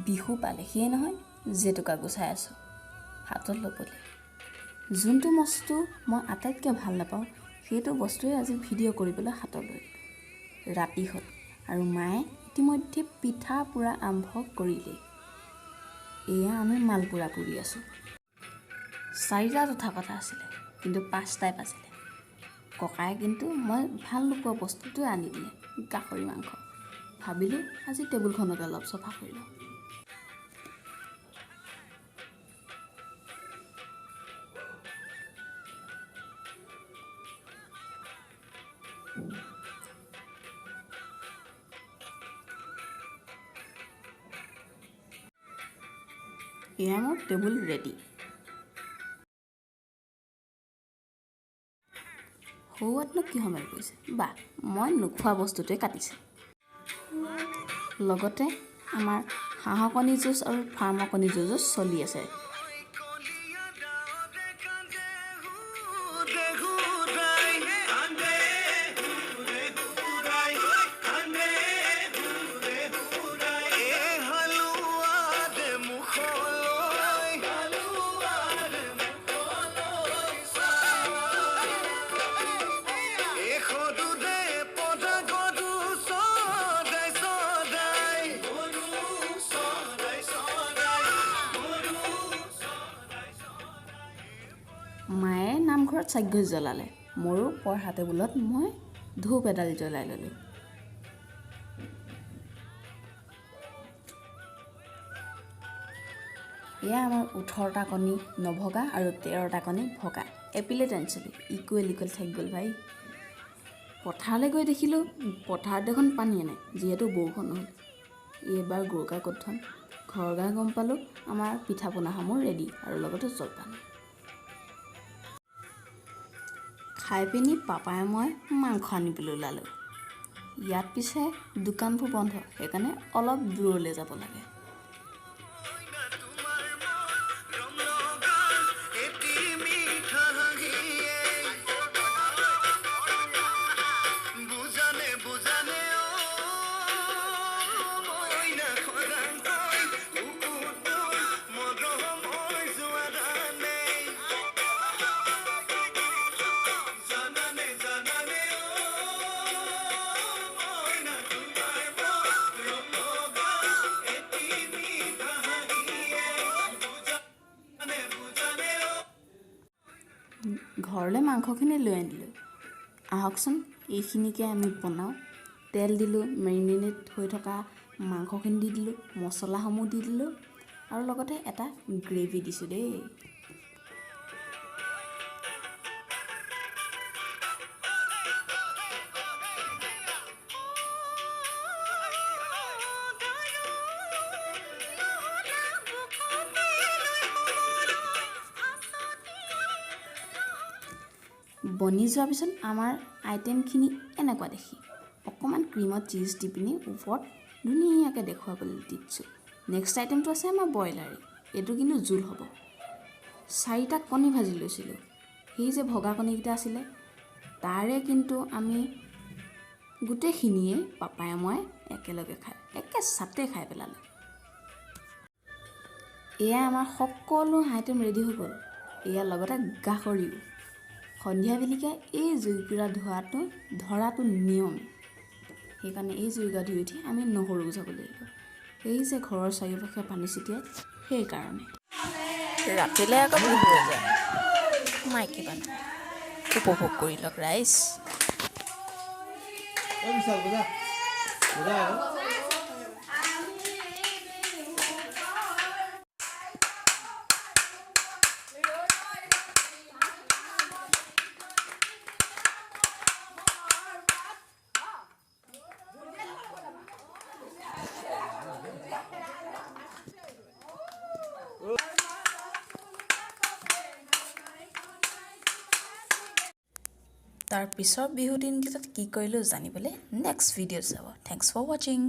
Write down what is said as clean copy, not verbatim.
বিহু পালেহিয়ে নহয়, জেতুকা গুচাই আছোঁ হাতত ল'বলৈ। যোনটো বস্তু মই আটাইতকৈ ভাল নাপাওঁ, সেইটো বস্তুৱে আজি ভিডিঅ' কৰিবলৈ হাতত লৈ ল'লোঁ। ৰাতি হ'ল আৰু মায়ে ইতিমধ্যে পিঠা পোৰা আৰম্ভ কৰিলেই। এয়া আমি মালপোৰা পুৰি আছোঁ। 4টাত উঠা কথা আছিলে, কিন্তু 5টাই বাজিলে। ককায়ে কিন্তু মই ভাল নোপোৱা বস্তুটোৱে আনি দিলে, গাহৰি মাংস। ভাবিলোঁ আজি টেবুলখনকে অলপ চফা কৰি লওঁ। এয়া মোৰ টেবুল ৰেডি। সৌৱাতনো কি সমেল কৰিছে বা, মই নোখোৱা বস্তুটোৱে কাটিছে। লগতে আমাৰ হাঁহৰ কণী যুঁজ আৰু ফাৰ্মৰ কণী যুঁজো চলি আছে। মায়ে নামঘৰত চাকি জ্বলালে, মোৰো পঢ়া টেবুলত মই ধূপ এডাল জ্বলাই ল'লোঁ। এয়া আমাৰ 18টা কণী নভগা আৰু 13টা কণী ভগা। এপিলেট আনিছিলোঁ, ইকুৱেল ইকুৱেল থাকি গ'ল ভাই। পথাৰলৈ গৈ দেখিলোঁ পথাৰত দেখোন পানীয়ে নাই, যিহেতু বৰষুণ নহ'ল। এইবাৰ গৰুকা ক'ত থ'ম? ঘৰ গৈ গম পালোঁ আমাৰ পিঠা পনাসমূহ ৰেডি আৰু লগতে জলপান। খাই পিনি পাপাই মই মাংস আনিবলৈ ওলালোঁ। ইয়াত পিছে দোকানবোৰ বন্ধ, সেইকাৰণে অলপ দূৰলৈ যাব লাগে। ঘৰলৈ মাংসখিনি লৈ আনিলোঁ। আহকচোন এইখিনিকে আমি বনাওঁ। তেল দিলোঁ, মেৰিনেট হৈ থকা মাংসখিনি দি দিলোঁ, মছলাসমূহ দি দিলোঁ আৰু লগতে এটা গ্ৰেভি দিছোঁ দেই। বনি যোৱাৰ পিছত আমাৰ আইটেমখিনি এনেকুৱা দেখি। অকণমান ক্ৰীমত চীজ দি পিনি ওপৰত ধুনীয়াকৈ দেখুৱাবলৈ দিছোঁ। নেক্সট আইটেমটো আছে আমাৰ ব্ৰইলাৰী। এইটো কিন্তু জোল হ'ব। 4টা কণী ভাজি লৈছিলোঁ। সেই যে ভগা কণীকেইটা আছিলে, তাৰে কিন্তু আমি গোটেইখিনিয়ে পাপাই মই একেলগে খাই একে চাতে খাই পেলালোঁ। এয়া আমাৰ সকলো আইটেম ৰেডি হৈ গ'ল। এয়া লগতে গাহৰিও। সন্ধিয়া বেলিকা এই জুইকুৰা ধোৱাটো ধৰাটো নিয়ম, সেইকাৰণে এই জুইকুৰা ধুই উঠি আমি নহৰু গুচাব লাগিব। এই যে ঘৰৰ চাৰিওপাশে পানী ছটিয়াই, সেইকাৰণে। ৰাতিলৈ আকৌ বিহু যায় মাইকী মানুহ, উপভোগ কৰি লওক ৰাইজ। তাৰ পিছৰ বিহু দিনকেইটাত কি কৰিলোঁ জানিবলৈ নেক্সট ভিডিঅ'ত চাব। Thanks for ৱাচিং।